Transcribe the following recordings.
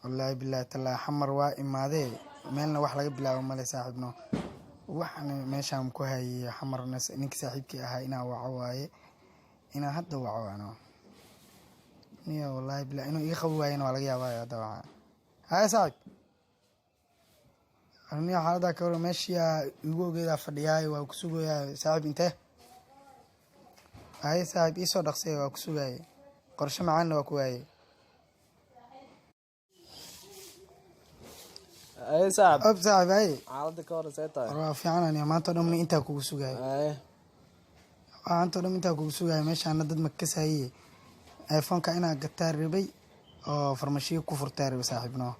Wallaahi bilaahi tallaahi, Xamar waa imaadee, meelna wax laga bilaabo male, saaxiibno. Waxna meeshaan ku hayay Xamarna, ninka saaxiibkii ahaa inaa waco waaye, inaa hadda waco ano niyo. Wallaahi bilahi, inuu iga qabi waayena waa laga yaabaa. Hadda waca. Haya saaxiib, niyo, xaaladdaa ka waran? Meeshiyaa igu ogeedaa fadhiyaay, waa ku sugayaa saaxiib. Intee? Haye saaxiib, iisoo dhaqsay, waa ku sugaayay, qorshe macaanna waa ku waayey. Aye saaxib. Ob saaxiib, haye. Xaaladda ka hor see tahay? War waa fiican aniga, maanta o dhan intaa kugu sugaayay. Aye. Maanta o dhan intaa kugu sugaaya, meeshaana dad ma kasaayey. iPhoneka inaa gataa rabay oo farmashiyo ku furtaa rabay saaxiibno,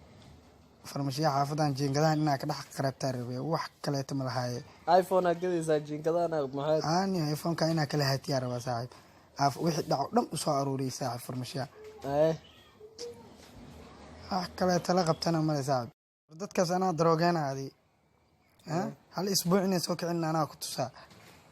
farmashiya xaafadan jiingadahan inaa ka dhex qaraabtaa rabay, wax kaleeto ma lahaaye. iPhone aa gadaysaa, jiinkadana maxay? Ani iPhoneka inaa kala haatiyaa rabaa saaxiib, af wixii dhaco dhan usoo aruuriyay saaxiib farmashiya. Aye. Wax kaleeto la qabtana male saaxiib. Dadkaas anaa daroogeena adi hal isbuuc inay soo kicin anaa ku tusaa.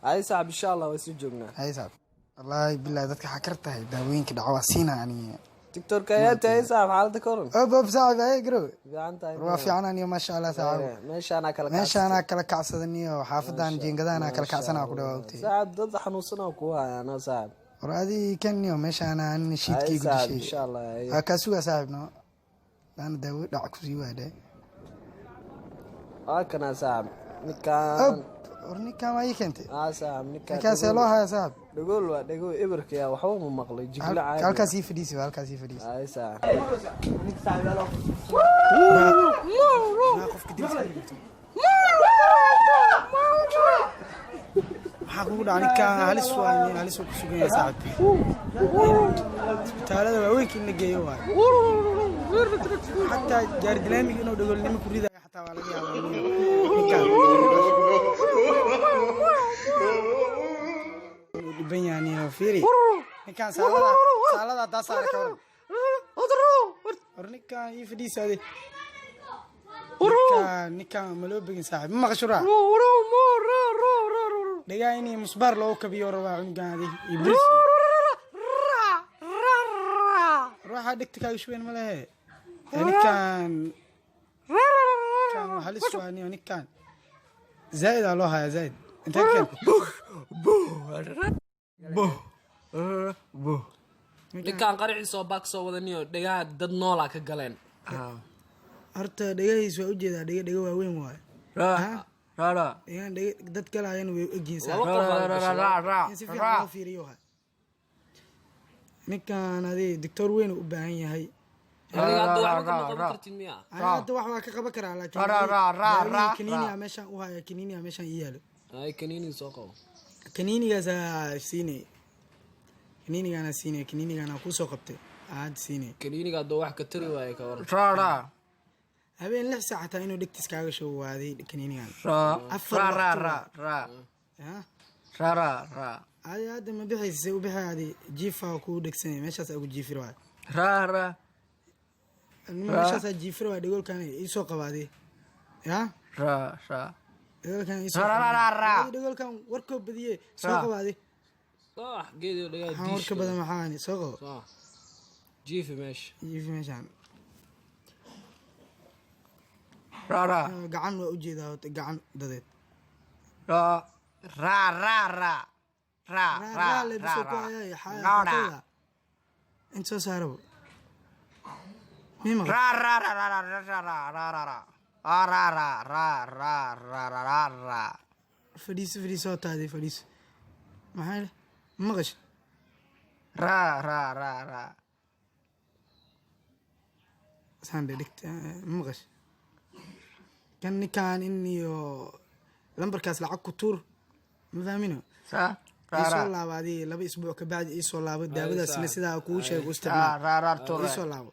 Aye saaxib, insha Allah waa sii joognaa. Haye saaxiib, wallaahi bilahi, dadka xakar tahay, daawooyinka dhaco waa siina aniga. Tiktorka ayaa tahay saaxib, xaaladda ka waran? Ob ob saaxiib, haye garow. Fiican tahay. War waa fiican aniyo, maasha Allah saaxiib. Meeshaanaa kala. Meeshaanaa kala kacsadaniyo, xaafadan jiingadahanaa kala kacsanaa ku dhawaa, ogtay. Saaxib, dad xanuunsanaa kugu hayaana saaxib. War adii kaniyo, meeshaana anin Aye shiidkaygu saaxib. dishay. Insha Allah, aye. Waa kaa sugaa saaxiib, no daana daawo dhac kusii waadhe. Waa kanaa saaxib ninkaan. Ob, war ninkaan waa ii keentay. Aa saaxib, ninkaan. Ninkaasee loo haya saaxiib? Dhagool waa dhagool, ibirka yaa waxba ma maqlay, jigla caadi. Halkaas ii fadhiisi, waa halkaas ii fadhiisi. Aye saaxib. Qofka deriska dhigto maxaa kugu dhaca? Ninkaan halis waa, nin halis uu ku sugan yahay saaxiib, isbitaalada waaweynka in la geeyo waayo, xataa gaari dinaamig inuu dhagoolnimo ku ridayo xataa waa laga yaabaa. Ninkaan uu dhiban yahay niyo, fiiri ninkaan, saalada saalada haddaa saara ka waran. War ninkaan ii fadhiisaade, ninkaan ninkaan ma loo begin saaxiib, ma maqasho raa dhagaa inii musbaar loogu kabiyo rabaa cunugan adi iyo bris. Ruuxa dhegta kaaga shubeen ma lehe. Ninkaan ninkaan waa halis, waa niyo, ninkaan zaaid aa loo hayaa, zaaid. Intee ka keentay? Ninkaan qaraciisoo baak soo wadaniyo, dhegaha dad noolaa ka galeen. Horta dhegahiis waa ujeedaa, dhega dhega waaweyn waaye. Dhegahan dhega dad galaayana way egyihiin Laba saaxiib. qof aa gashay. In si fiican loo fiiriyo waay ninkaan adi, doctor weyn uu u baahan yahay. Adiga hadda waxba kama qaban kartid miya? Aniga hadda wax waa ka qaban karaa, laakiin daawihii kaniiniya meeshaan u haya, kaniiniya meeshaan ii yaalo. Ay, kaniini soo qabo. Kaniinigaasaa siinay, kaniinigaana siinay, kaniinigaana kuusoo qabtay, aad siinay. Kaniiniga hadduu wax ka tari waaye ka waran? Habeen 6 saac xataa inuu dhegtis kaaga shubo waaday kaniinigan 4 waqti waa. Ha? Adi hadda ma bixaysa, se u bixi? Adi jiifaa kuu dhegsanay, meeshaas aa ku jiifir waay, meeshaasaa jiifir waay. Dhagoolkan iisoo qabaadi ya, dhagoolkan iisoo qabaadi, dhagoolkan warkoo badiye soo qabaadi. Saax geediyo dhegaha. Maxaa warka badan? Maxaani soo qabo. Saax jiifi meesha. Jiifi meeshaan. Gacan waa ujeedaa horta, gacan dadeed raa lebisoo ku hayay xaakooda inta soo saarabo mii maqan. Fadhiiso, fadhiiso, taadi fadhiiso. Maxaa leh? Ma maqasho? Saan dhigta, ma maqasho? Kan ninkaan in iyo lambarkaas lacag ku tuur, ma fahmino. Iisoo laabo adii 2 isbuuc ka bacdi, iisoo laabo, daawadaasna sidaa kuu sheego u isticmaal, iisoo laabo.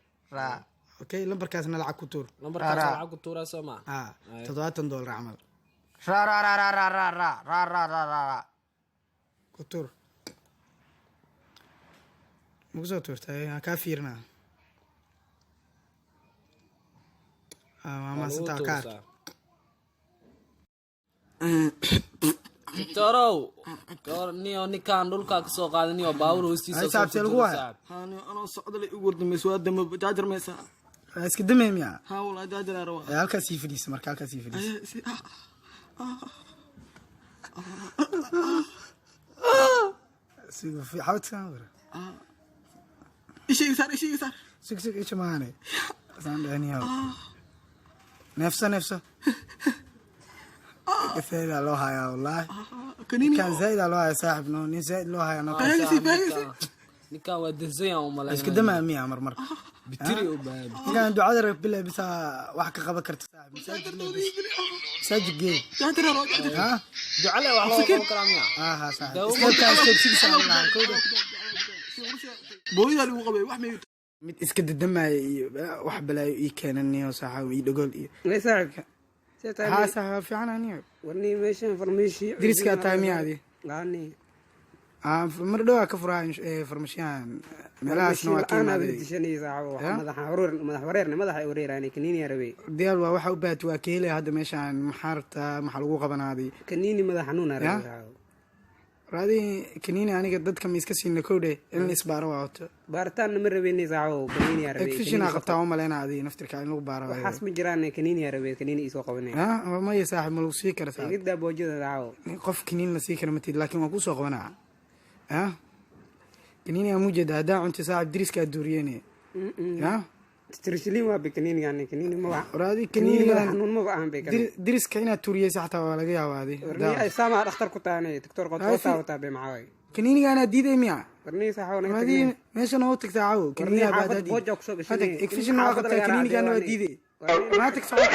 Okay, lambarkaasna lacag ku tuur. Lambarkaas lacag ku tuuraa soo maa? A $70 camal ku tuur. Maku soo tuurtay? Ha kaa fiirinaa. Waa mahadsantaa, ka ark. Doctorow, gawar niyo, ninkaan dhulkaa kasoo qaaday niyo, baawur hoostiisa. Ay, saaxiib, see lagu waaya? Anoo socdale igu wardamayso, waa dama jaajar maysaa. Waa iska damay miya? Haa walaa, jaajar aa rabaa. Ee, halkaas sii fadhiisa marka, halkaas sii fadhiisa. Aye, ah. Xabadka war. Ishayga saar, ishayga saar. Sug, sug, isha maahane, saan dhehniyaw. Neefso, neefso. Zaaid loo hayaa wallaahi. Kaniini. Kan zaaid loo hayaa saaxib, no nin zaaid loo hayaa no. Fahansi, fahansi. Ninkaan waa dansan yahan u Iska malaynaya. damaa miya mar mar? Bitiri u baahan. Ninkaan ducada rag bilaa bisaa wax ka qaban karta saaxib. Masaajid leh bas. Masaajid geey. Jaajar aa rabaa, jaajar. Ha. Duco le wax loo qaban karaa miya? Aha saaxib. Daawo. Stepkaan step six aan lahaa kowda. Booyadaa lagu qabay wax may. Mid iska dadamaya iyo wax balaayo ii keenaniyo saaxib, iyo dhagool iyo Way saaxiibka. See tahay? Haa saaxib, waa fiican aniyo. Warni meeshan farmishi. Deriskaa tahay miya adi? Laani. Mar dhowaa ka furaa farmashiyahan, meelahaasna waa ka imaaday. Ya? Madaxa wareer, madax wareerna, madaxa ay wareeraanay, kaniini rabay. Diyaar waa, waxa u baahat waa ka helaya hadda meeshaan. Maxaa rabtaa? Maxaa lagu qabanaaday? Kaniini madax xanuun Ya? rabay saaxiib. Raadi kaniini aniga dadka ma iska siina kowdhe, in la isbaaro waa wato. Baaritaanna ma rabeynay saaxiib, kaniini rabay. Egfishinaa qabtaa u maleyna adi naftirka in lagu baaro. Waxaas ma jiraan, kaniini rabay, kaniini isoo qabanay. Ha maya saaxib, ma lagu sii kara saaxib. Igida boojada saaxiib. Qof kaniin la sii kara matid, laakiin waan kusoo qabanaa. Ha, kaniini aa mujeeda haddaa cunta saaxib, diriskaa duuriyene ya. Tirshilin waa be kaniinigan, kaniini ma wax. Raadi kaniini madax kaniinigan xanuun ma ahan be kaniini. Diriska inaad tuuriyeysa xataa waa laga yaabaa adi. Warni ay sama dhakhtar ku taanay, doctor qod Ay, wataa be maxaa waay? Kaniinigaanaa diiday miya? Warni saaxiib naga Raadi tagnay. meesha noogu tagtaa caawo. Warni Kaniinigaa xaafad baa booja kusoo gashay. Hadda egfishin waa qabtaa, kaniinigaana waa diiday. Warni Maa tag, soco.